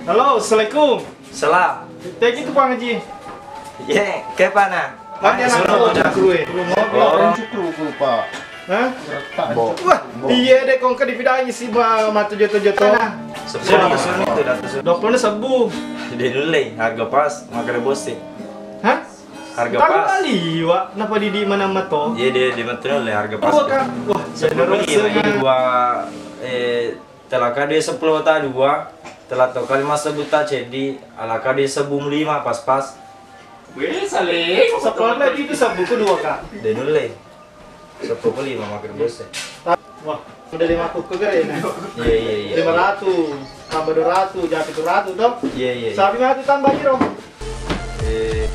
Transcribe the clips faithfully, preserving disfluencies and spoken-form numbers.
Halo, assalamualaikum. Salam. Thank you, Puang Haji. Ye, kepana? Mana anak cukru, eh? Cukru, Pak. Hah? Wah, iya deh, kongka dipidangi si ba matu joto-joto. Sepuluh, sepuluh itu, dah, sepuluh. Dua puluh sebbu. Dia dulu, harga pas, makan bos sih. Hah? Harga pas. Liwa, napa di, di mana mato? Iya, dia, dia mato le harga pas. Wah, generous. Dua, eh, Telaka dua sepuluh ta dua, tela to kali mas sebbu ta ceddi, alaka dua sebbu lima pas-pas. Weh, saleh, sepuluh lagi itu sebbu kedua, Kak. Deh nulle. Sepuluh lima makin bos. Wah, udah lima kuku keren ya. Iya, iya, iya. Lima ratus tambah dua ratus, jadi tujuh ratus toh. Iya, iya, iya. Sapi mati tambah iro. Eh.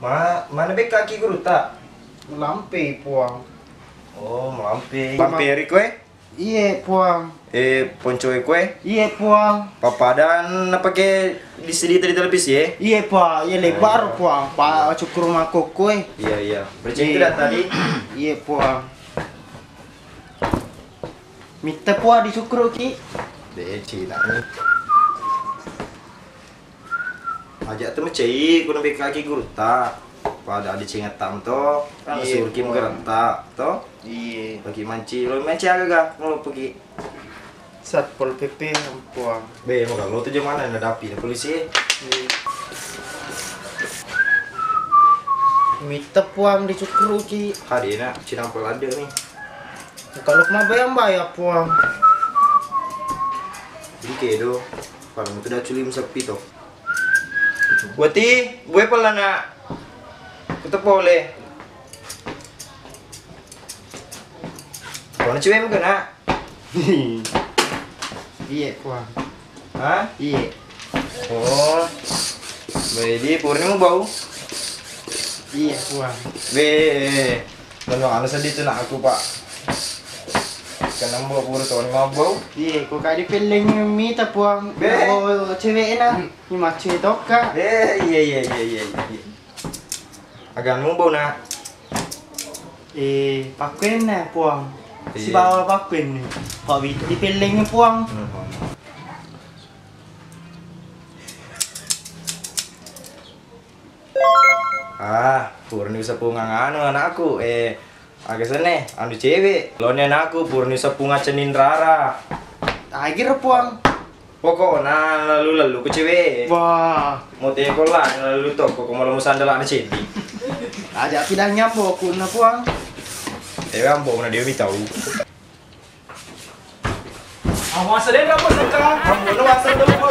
Ma-, mana bekkaki gurutta? Malampe, Puang. Oh, malampe. Mamperi koe? Iye, Puang. Eh, poncoe koe? Iye, Puang. Papadan napake disedita di televisi, eh? Iye, Puang. Iye, lebar, Puang. Pa, cukkuru makkokkoe. Iya, iya. Berarti itu dah tadi. Iye, Puang. Mitta, Puang, dicukkuruki. Deh, cina ni. Aja tu macai, kuna bekkaki gurutta. Pada ada cengetta to, kan surki magaretta to. Iya. Bagi manci, lo manci aga ga, ngeloppoki. Satpol P P, Puang. Be, magallo tu jamana nadapi na polisi. Iya. Mitta, Puang, dicukkuruki. Hadena, cinampa ladde ni. Kalau mau bayang-bayang, Puang. Ini kedo, kalau itu dah culim sepi to. Wati, bue pala, Nak. Kutu pole. Kono ciwe mega, Nak. Iye, Puang. Hah? Iye. Oh. Baik, di purni mu bau? Iye, Puang. Be, melo anu seddi tu, Nak, aku, Pak. Kenapa pura toni mabau? Iye, ko kadi pelleng mita, Puang. Be. Oh, cewek enak. Ni macet tokka. Eh, iya, iya, iya, iya, iya. Aganu bau, Nak? Eh, pakkuenne, Puang. Iya. Sibawa pakkuenne. Kok witu dipellengi, Puang? Hmm. Ah, purani usapungang anu anakku, eh, aga senna, anu cewek. Loni anakku, purani usapungang cenning rara. Agiro, Puang. Pokokna lalu-lalu ku cewek. Wah. Mau teko lah, lalu toko, ko malu musandala na ceddi. Aja tidak nyambo ku na, Puang. Eh, ambo na dia mi tau. Awas deh, kamu suka. Kamu lu asal dulu.